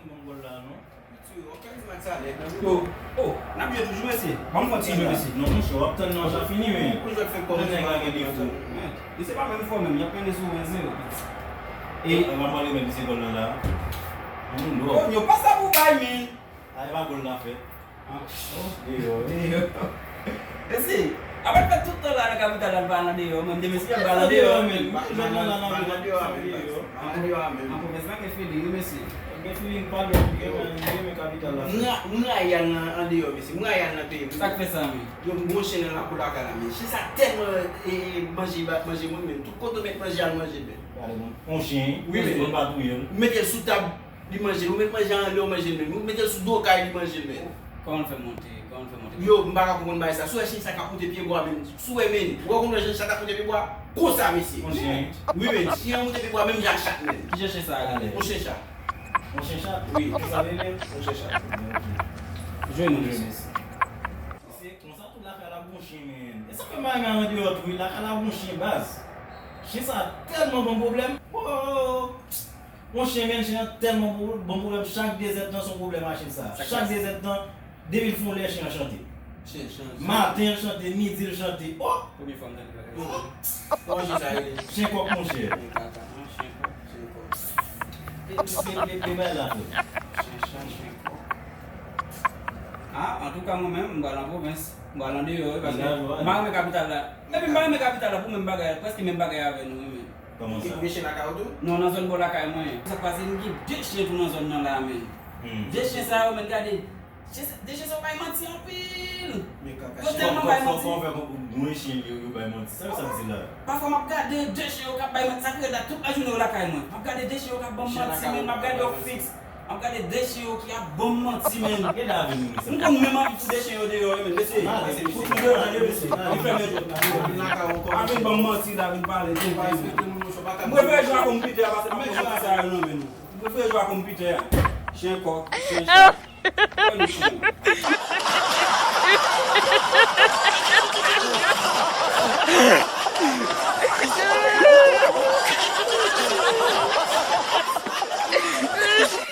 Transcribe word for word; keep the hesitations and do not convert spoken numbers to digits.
Bon gòl la, non? Yo, oh, n ap jwe toujou, mesye. Ban m fè yon ti jwe, mesye. Non, monchè, w ap tann nan sa fini, men. Pou jwèt fè kòb. Nèg la gen defo. Men, li se pa menm fò menm, y ap mennen sou ven zewo. E, e, m ap pale menm se gòl nan la. An moun dwòl. Yo, yo pa sa pou bay, men. A, e pa gòl la fè. Ah, oh, deyò, deyò. Mesye, apre fè tout tan la nan kapital la, l pa nan deyò, mwen, m te mesye, m pa nan deyò, men. Wi, jwèt nan la, nan deyò, men. Nan pwovens la gen feeling, wi, mesye. Gen feeling pa lòt, gen men, gen men kapital la. M ra-, m rayi al nan, andeyò, mesye. M rayi al nan peyi m. Sa k fè sa, men? Yo, m gon chen nan lakou lakay la, men. Chen sa tèlman, e, e, manje, ba, manje moun, men. Tout kote w met manje, al manje l, men. Gade, bon. On chen, wi, men. Ou pa touye l. Ou mete l sou tab, li manje l. Ou met manje anlè, ou manje l, men. Ou mete l sou do kay, li manje l, men. Kòman l fè monte? Kòman l fè monte? Yo, m pa ka konprann bagay sa. Si w wè chen sa k ap moute pye bwa, men. Si w wè, men. Ou wè kòman chen sa k ap moute pye bwa? Konsa, mesye. On chen. Wi, men. Chen an moute pye bwa, menm jan ak chat, men. Ki jan chen sa a rele? On chen chat. On chen chat? Wi. Sa rele? On chen chat. Ok. Jwe nou, mesye. Se konsa tout lakay la gon chen, men. E sa fè m pa renmen andeyò tou, wi, lakay la gon chen, baz. Chen sa tèlman ban m pwoblèm. Oh! On chen, men, chen an tèlman bon, bon pwoblèm. Chak dezèdtan se yon pwoblèm a chen sa. Chak dezèdtan, depi l fè yon lè, chen an chante. Chen, chen, chen. Maten, l chante, midi, l chante. Oh! Premye fwa m tande bagay sa. Kòman chen sa rele? Chen kòk, monchè. Chen kaka, non, chen kòk. Chen kòk. E, e, e, e, bay la, frè. Chen chan, chen kòk. Ah, antouka, mwen menm, m pral nan pwovens. M pral andeyò, wi, paske m pa renmen kapital la. Epi m pa renmen kapital la pou menm bagay, prèske menm bagay avè nou, wi, men. Kòman sa? Gen chen lakay ou tou? Non, nan zòn bò lakay mwen. Sa k pase, m gen de chen tou nan zòn nan la, men. Hmm. De chen sa yo, men, gade. Chen sa, de chen sa yo bay manti anpil. Men kaka. Yo tèlman bay manti. Kòman fè pou mwen chen yo, yo bay manti? Sa yo sa di la? Pafwa m ap gade de chen yo k ap bay manti. Sa ki rèd la, tout lajounen yo lakay mwen. M ap gade de chen yo k ap ban m manti, men. M ap gade yo fiks. M ap gade de chen yo ki ap ban m manti, men. Gen la avè nou, mesye. M konn menm anvi fout de chen yo deyò, men. Mesye, fout nou deyò, tande, mesye. Li fè men. Al vin ban m manti la, vin pale. M prefere jwe ak konpitè a, paske m ap pran manti sa yo nan men nou. M prefere jwe ak konpitè a. Chen kòk, chen chat.